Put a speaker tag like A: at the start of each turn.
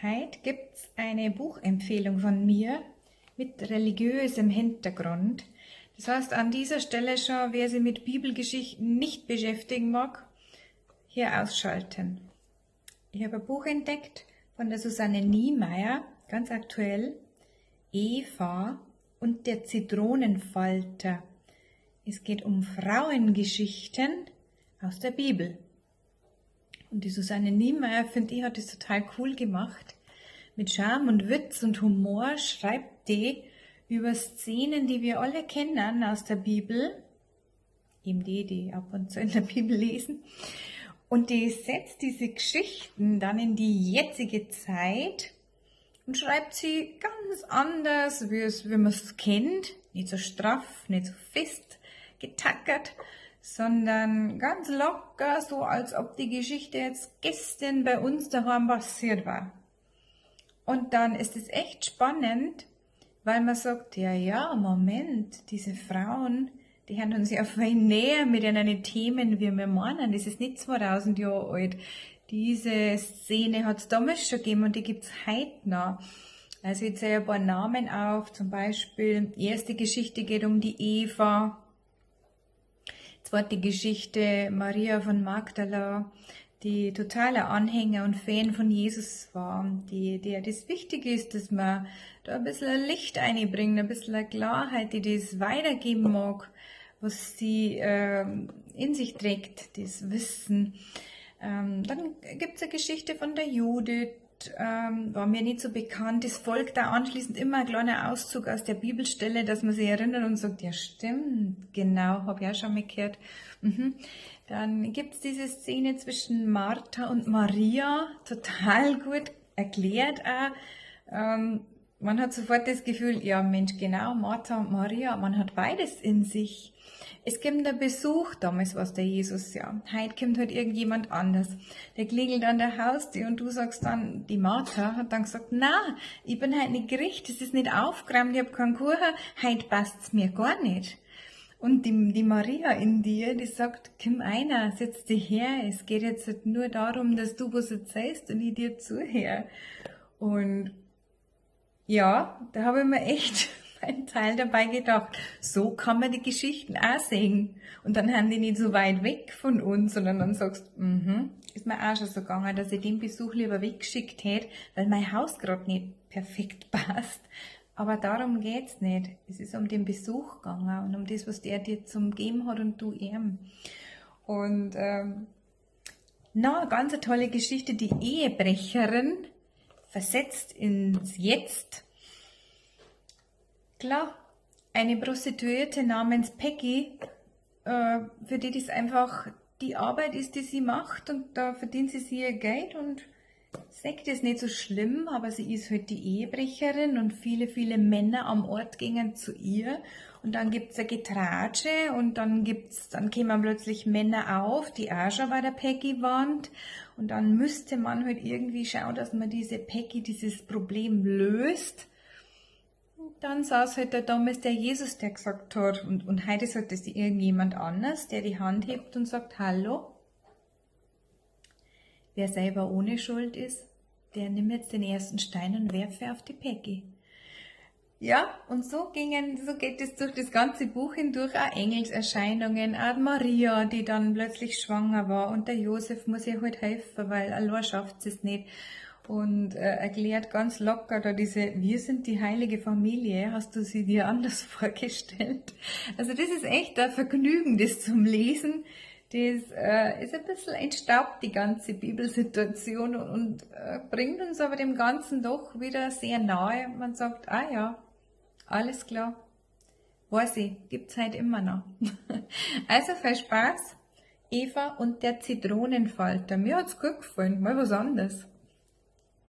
A: Heit gibt's eine Buchempfehlung von mir mit religiösem Hintergrund. Das heißt, an dieser Stelle schon, wer sich mit Bibelgeschichten nicht beschäftigen mag, hier ausschalten. Ich habe ein Buch entdeckt von der Susanne Niemeyer, ganz aktuell, Eva und der Zitronenfalter. Es geht um Frauengeschichten aus der Bibel. Und die Susanne Niemeyer, finde ich, hat das total cool gemacht. Mit Charme und Witz und Humor schreibt die über Szenen, die wir alle kennen aus der Bibel. Eben die, die ab und zu in der Bibel lesen. Und die setzt diese Geschichten dann in die jetzige Zeit und schreibt sie ganz anders, wie man es kennt. Nicht so straff, nicht so fest getackert, sondern ganz locker, so als ob die Geschichte jetzt gestern bei uns daheim passiert war. Und dann ist es echt spannend, weil man sagt, ja, ja, Moment, diese Frauen, die haben uns ja viel näher mit ihren Themen, wie wir meinen. Das ist nicht 2000 Jahre alt. Diese Szene hat es damals schon gegeben und die gibt's heute noch. Also ich zähle ein paar Namen auf, zum Beispiel, die erste Geschichte geht um die Eva, zweite Geschichte Maria von Magdala, die totaler Anhänger und Fan von Jesus war, die, der das wichtig ist, dass man da ein bisschen Licht einbringt, ein bisschen Klarheit, die das weitergeben mag, was sie in sich trägt, das Wissen. Dann gibt's eine Geschichte von der Judith, war mir nicht so bekannt. Es folgt da anschließend immer ein kleiner Auszug aus der Bibelstelle, dass man sich erinnert und sagt, ja stimmt, genau, habe ich auch schon mal gehört. Dann gibt's diese Szene zwischen Martha und Maria, total gut erklärt auch. Man hat sofort das Gefühl, ja Mensch, genau, Martha und Maria, man hat beides in sich. Es kommt ein Besuch, damals war es der Jesus, ja. Heute kommt halt irgendjemand anders. Der klingelt an der Haustür und du sagst dann, die Martha hat dann gesagt, na, ich bin heute nicht gericht, es ist nicht aufgeräumt, ich hab keinen Kuchen, heute passt's mir gar nicht. Und die Maria in dir, die sagt, komm einer, setz dich her, es geht jetzt halt nur darum, dass du was erzählst und ich dir zuhöre. Und ja, da habe ich mir echt einen Teil dabei gedacht. So kann man die Geschichten auch sehen. Und dann haben die nicht so weit weg von uns, sondern dann sagst, ist mir auch schon so gegangen, dass ich den Besuch lieber weggeschickt hätte, weil mein Haus grad nicht perfekt passt. Aber darum geht's nicht. Es ist um den Besuch gegangen und um das, was der dir zum Geben hat und du ihm. Und na, ganz eine tolle Geschichte, die Ehebrecherin, versetzt ins Jetzt. Klar, eine Prostituierte namens Peggy, für die das einfach die Arbeit ist, die sie macht und da verdient sie sich ihr Geld und sagt es nicht so schlimm, aber sie ist halt die Ehebrecherin und viele, viele Männer am Ort gingen zu ihr und dann gibt's ein Getratsche und dann kämen plötzlich Männer auf, die auch schon bei der Peggy waren und dann müsste man halt irgendwie schauen, dass man diese Peggy, dieses Problem löst. Und dann saß halt der damals der Jesus, der gesagt hat, und heute sagt das irgendjemand anders, der die Hand hebt und sagt, hallo. Wer selber ohne Schuld ist, der nimmt jetzt den ersten Stein und werfe auf die Peggy. Ja, und so geht es durch das ganze Buch hindurch, auch Engelserscheinungen, auch Maria, die dann plötzlich schwanger war und der Josef muss ihr halt helfen, weil allein schafft sie es nicht. Und erklärt ganz locker da diese, wir sind die heilige Familie, hast du sie dir anders vorgestellt? Also das ist echt ein Vergnügen, das zum Lesen. Das ist ein bisschen entstaubt, die ganze Bibelsituation und bringt uns aber dem Ganzen doch wieder sehr nahe. Man sagt, ah ja, alles klar, weiß ich, gibt's halt immer noch. Also viel Spaß, Eva und der Zitronenfalter. Mir hat's gut gefallen, mal was anderes.